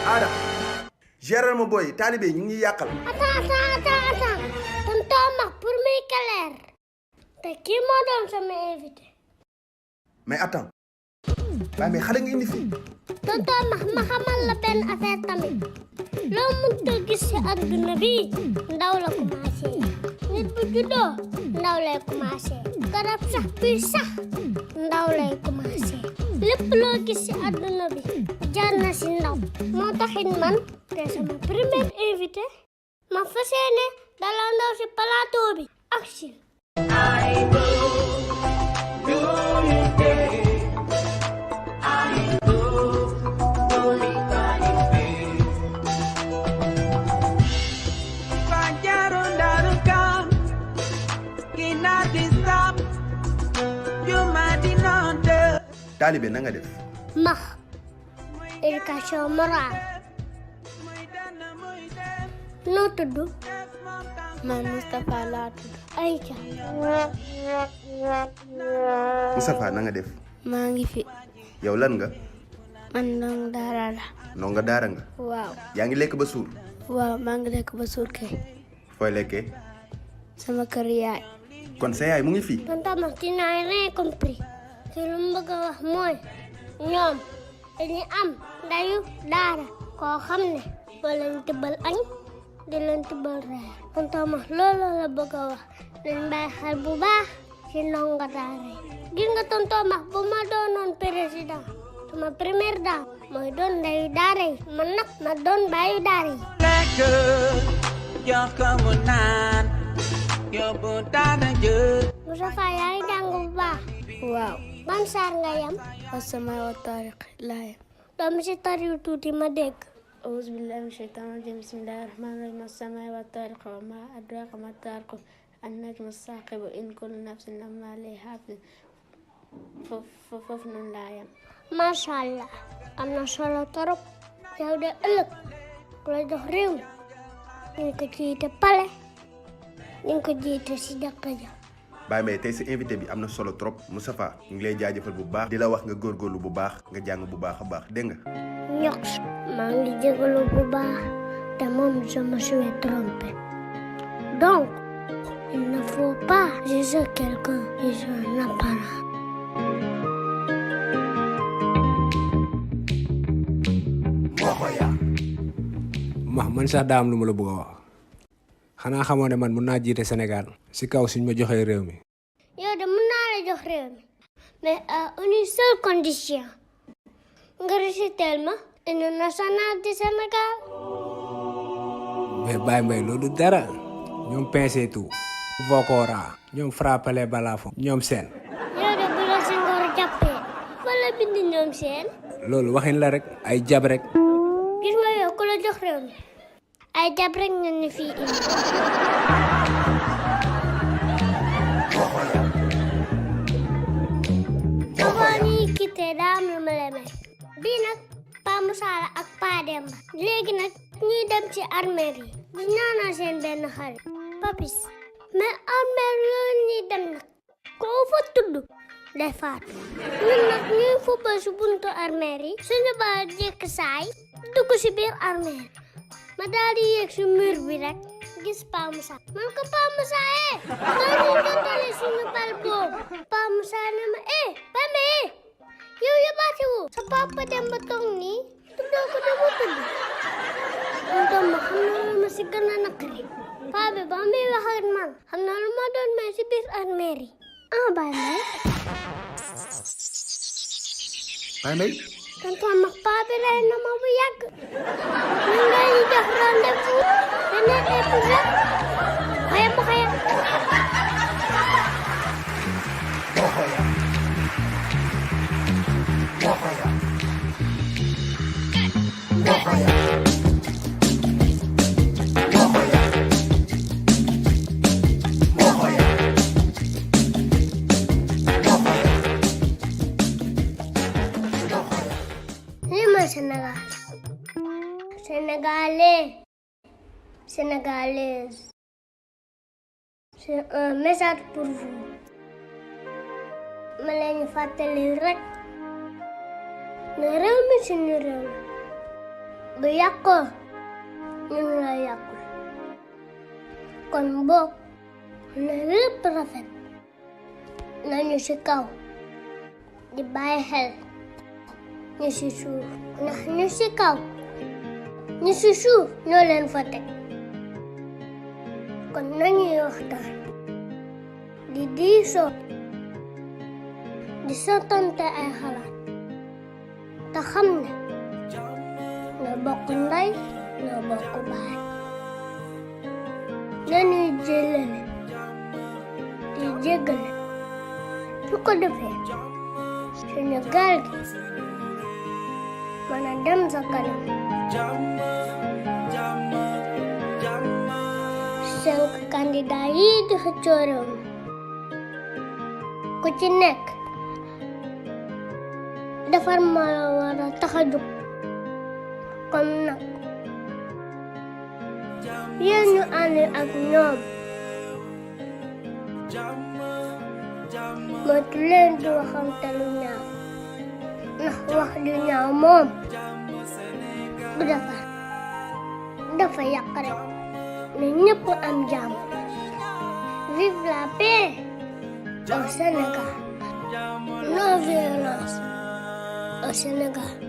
Ada gérer ma boy talibé ñu ngi yakal. Attends. Tonton Max pour muy clair. Te kii moo doon sama invité. Mais attends. Waaye mais xale nga indi fii. Tonton Max ma xamal la benn affaire tamit. loo mënta gis ci àdduna bi ndaw la commencé. nit bu juddoo ndaw lay commencé. garab sax bi sax ndaw lay commencé. lépp loo gis ci àdduna bi jaar na ci ndaw. moo taxit man te sama premier invité ma fas yéene dalal ndaw ci plateau bi ak ci. Talibé na nga def. Max éducation morale. noo tudd. man Moustapha laa tudd. Aïcha. Moustapha na nga def. maa ngi fi. yow lan nga. man ndongo daara la. ndongo daara nga. waaw. yaa ngi lekk ba suur. waaw maa ngi lekk ba suur kay. fooy lekkee. sama kër yaay. kon sa yaay mu ngi fii. tonton Max tu n'as rien compris. te lu mu bëgg a wax mooy ñoom dañuy am ndayu daara koo xam ne boo leen tibbal añ di leen tibbal reer. tonton Max loolu la bëgg a wax nañ bàyyi xel bu baax ci ndongo daara yi. gis nga tonton Max bu ma doonoon président sama première dame mooy doon ndayu daara yi man nag ma doon bàyyu daara yi. lekk jox ko mu naan yóbbu daara jë. Moustapha yaa ngi jàng bu baax. waaw. ban saar nga yam. As-samaa wa taariq laa yam. doo mi si tariw tuuti ma dégg. auzu billaahi mina shaytaani rajiim bismillaahi rahmaani rahiim as-samaa wa taariq wa maa adraaka ma taariq an-najmu as-saaqib in kullu nafsin lammaa alayhaa haafiz foofu noonu laa yam. macha allah am na solo trop. yow de ëllëg ku la jox réew mi ñu ko jiite pale ñu ko jiite si jàkka ja. Baye Mbaye tey sa invité bi am na solo trop Moustapha ñu ngi lay jaajëfal bu baax di la wax nga góorgóorlu bu baax nga jàng bu baax a baax dégg nga. ñox maa ngi jégalu bu baax te moom je me suis trompé donc il ne faut pas juger quelqu'un sur un apparent. man sax daa am lu ma la bëgg a wax xanaa xamoo ne man mun naa jiite Sénégal si kaw suñ ma joxee réew mi. yow de mun naa la jox réew mi mais à une seule condition nga réciter ma hymne national du Sénégal. mais Baye Mbaye loolu dara ñoom pincé tout Vokora ñoom frappale balafon ñoom seen. yow de bu la Senghor jàppee wala bind ñoom seen. loolu waxin la rek ay jab rek. gis nga yow ku la jox réew mi ay jab rek nga ni fii indi. avant ñuy quitté daa am lu ma la may. bii nag Pa Moussa la ak Pa Demba. léegi nag ñuy dem ci armeel yi. di ñaanal seen benn xarit Papis. mais armeel yooyu ñuy dem nag koo fa tudd day faatu. ñun nag ñuy football si buntu armeel yi. suñu ba jekk saay dugg si biir armeel ma daal di yéeg si mur bi rek gis Pa Moussa. man ko Pa Moussa daal di jottali suñu bal boobu. Pa Moussa ne ma Bambe yow yóbbaate woo sa papa dem ba toog nii tuddoo ko dama tudd. man tam ma xam na lu ma si gën a naqari. paa bi ba muy wax ak man xam na lu ma doon may si biir armeer yi. Baye Mbaye. Baye Mbaye. tonton Max paa bi rey na ma bu yàgg. ñu ngi lay jox rendez-vous beneen épisode. xaya. Sénégalais, Sénégalaise, c'est un message pour vous. ma leen fàttali rek ne réew mi suñu réew la bu yàqoo ñun la yàqul kon boog na lépp rafet nañu ci kaw di bàyyi xel ñu ci suuf ndax ñu ci kaw ñu ci suuf ñoo leen fa teg kon nañuy waxtaan di diisoo di sottante ay xalaat te xam ne na bokk ndey na bokk baay nañuy jëlale di jéggale su ko defee suñu gaal gi mën a dem sa kanam 5 candidat yi di xëccoo réew mi ku ci nekk defar ma la war a tax a jóg kon nag yéen ñu ànd ak ñoom moytu leen di waxante lu ñaaw ndax wax lu ñaaw moom du defar dafa yàq rek ne ñëpp am jàmm. Vive la paix au Sénégal. Non violence au Sénégal.